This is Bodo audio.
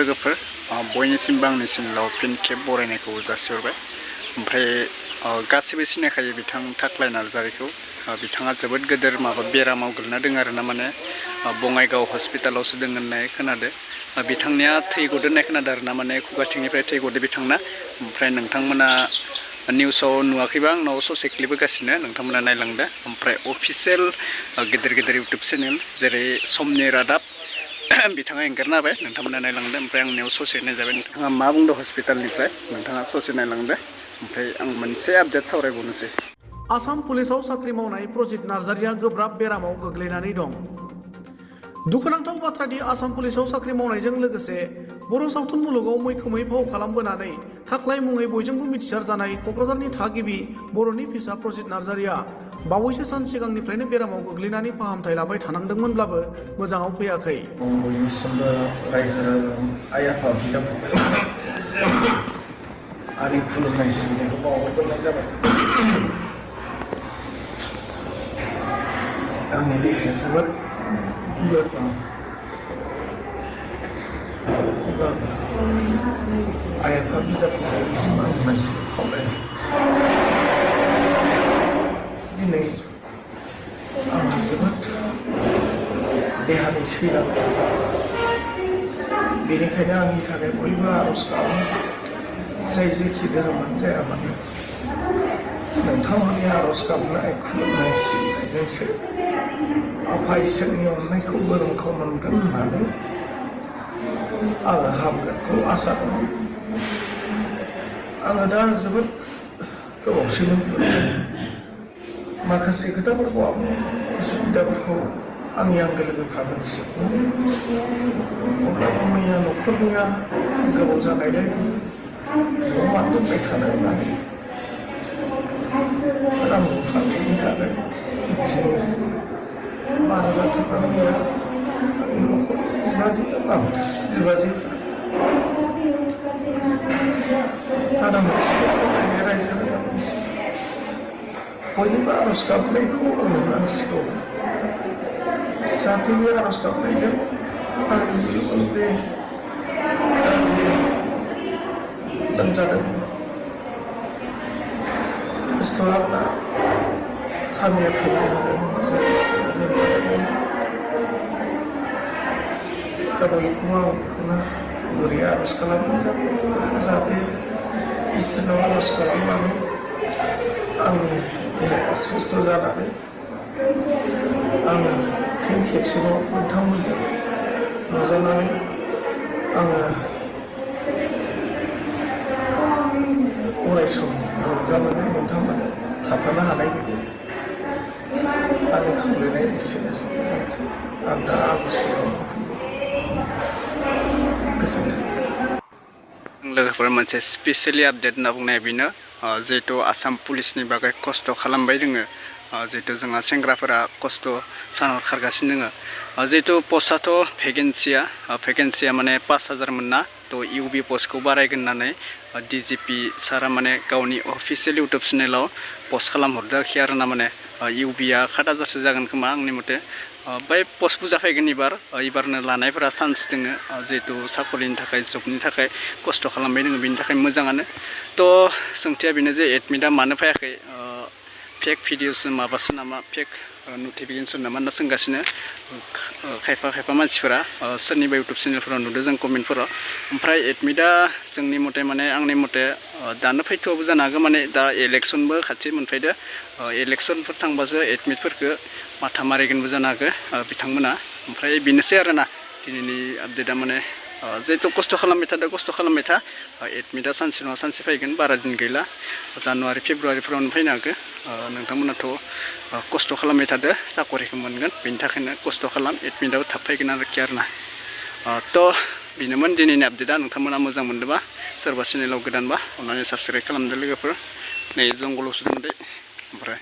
लोगोफोर बयनिसिमबो आंनिसिम फिन खेब बरायनायखौ जासिहरबाय। ओमफ्राय गासैबो सिनायखायो बिथां थाख्लाय नार्जारिखौ। बिथाङा जोबोद गेदेर बेरामाव गोलैना दङ आरोना, माने बङाइगाव हस्पिटालावसो दङ होननाय खोनादो। बिथांनिया थै गदो होननाय खोनादो आरोना, माने खुगाथिंनिफ्राय थै गदो बिथांना। ओमफ्राय नोंथांमोना निउसाव नुवाखैबा आंनाव ससे क्लिप होगासिनो, नोंथांमोना नायलांदो। ओमफ्राय अफिसियेल गेदेर गेदेर इउटुब चेनेल जेरै समनि रादाब बिथाङा एंगारना होबाय, नोंथांमोना नायलांदो। ओमफ्राय आंनियाव ससे नायजाबाय, नोंथाङा मा बुंदों हस्पिटालनिफ्राय नोंथाङा ससे नायलांदो। ओमफ्राय आं मोनसे आपडेट सावरायबावनोसै। आसाम पुलिसाव साख्रि मावनाय प्रजित नार्जारिया गोब्राब बेरामाव गोग्लैनानै दं। दुखुनांथाव बाथ्रादि आसाम पुलिसाव साख्रि मावनायजों लोगोसे बर' सावथुन मुलुगाव मैखोमै फाव खालामबोनानै थाख्लाय मुङै बयजोंबो मिथिसार जानाय क'क्राझारनि थागिबि बर'नि फिसा प्रजित नार्जारिया बावैसो सान सिगांनिफ्रायनो बेरामाव गोग्लैनानै फाहामथाय लाबाय थानांदोंमोनब्लाबो मोजाङाव फैयाखै। बयनिसिमबो रायजो आइ आफा बिदा फंबाय आंनि खुलुमनाय सिबिनायखौ बावहरग्रोनाय जाबाय। आंनि देहाया जोबोद लोरबां, अब्लाबो आइ आफा बिदा फंबायनिसिम आं मोनसे खावलायनाय, दिनै आंहा जोबोद देहानि सैलाब, बेनिखायनो आंनि थाखाय बयबो आर'ज गाबो, जाय जेखि धोरोमानो जाया मानो नोंथांमोननि आर'ज गाबनाय खुलुमनाय सिबिनायजोंसो आफा इसोरनि अननायखौ बोरोंखौ मोनगोन होननानै आङो हामगोनखौ आसा दं। आङो दा जोबोद गोबावसैमोन, माखासे खोथाफोरखौ आं उसुबिदाफोरखौ आंनि आंगो लोगोफ्रा मोनथिजोबो। अब्लाबो मैया न'खरनिया गोबाव जानायलाय न'आव मानो दोनबाय थानो होननानै रां रुफानि थाखाय दिनै बारा जाथारनानै मैया आंनि न'खर बिबाजैफ्रा आदा मोनसेखौ फरायनाय रायजो राजाफोरनिसिम बयनिबो आर'ज गाबनायखौ आंनो नांसिगौ, जाहाथे बे आर'ज गाबनायजों आंनि बे गाज्रि लोमजादों बुस्थुआ आंना थामिया थामिया जादों, दा बयखौबो आं बेखौनो बोरै आर'ज खालामनाय जाबाय, जाहाथे इसोरनाव आर'ज खालामनानै आंनि देहाया सुस्थ' जानानै आङो फिन खेबसेबाव नोंथांमोनजों नुजानानै आङो अराय सम रंजानानै नोंथांमोननो थाफानो हानाय बायदि आंनि खावलायनाय एसेनोसै। आं दा आगस्ट'आव गोजोन्थों। लोगोफोर मोनसे स्पेसियेलि आपडेट होनना बुंनाया बेनो, जिहेतु आसाम पुलिसनि बागै खस्थ' खालामबाय दोङो, जिहेतु जोंहा सेंग्राफोरा खस्थ' सानहर खारगासिनो दोङो। जिहेतु पस्टआथ' भेकेन्सिया माने 5000 मोनना, थ' इउबि पस्टखौ बारायगोन होननानै DGP सारा माने गावनि अफिसियेल इउटुब चेनेलाव पस्ट खालामहरदोंखि आरोना, माने इउबिया 7000सो जागोन खोमा आंनि मथे। बै पस्ट बुरजा फैगोन एबारनो लानायफोरा चान्स दोङो, जिहेतु साकरिनि थाखाय जबनि थाखाय खस्थ' खालामबाय दोङो, बेनि थाखाय मोजाङानो। थ' सोंथिया बेनो जे एडमिटआ मानो फैयाखै, फेक भिडिअसो माबासो नामा, फेक नटिफिकेसन नामा होनना सोंगासिनो खायफा मानसिफोरा, सोरनिबा इउटुब चेनेलफोराव नुदों जों कमेन्टफोराव। ओमफ्राय एडमिटआ जोंनि मथे माने आंनि मथे दानो फैथ'आबो जानो हागौ, माने दा इलेक्सनबो खाथि मोनफैदो, इलेक्सनफोर थांबासो एडमिटफोरखौ माथा मारिगोनबो जानो हागौ बिथांमोना। ओमफ्राय बेनोसै आरोना दिनैनि आपडेटआ, माने जिहेतु खस्थ' खालामबाय था, एडमिटआ सानसे नङा सानसे फैगोन, बारा दिन गैला, जानुवारि फेब्रुवारिफोरावनो फैनो हागौ। नोंथांमोनाथ' खस्थ' खालामबाय थादो, साकरिखौ मोनगोन, बेनि थाखायनो खस्थ' खालाम, एडमिटआबो थाब फैगोन आरोखि आरोना। थ' बेनोमोन दिनैनि आपडेटआ। नोंथांमोना मोजां मोनदोंबा, सोरबा चेनेलाव गोदानबा अननानै साबस्क्राइब खालामदो लोगोफोर। नै जंगलावसो दं दे, ओमफ्राय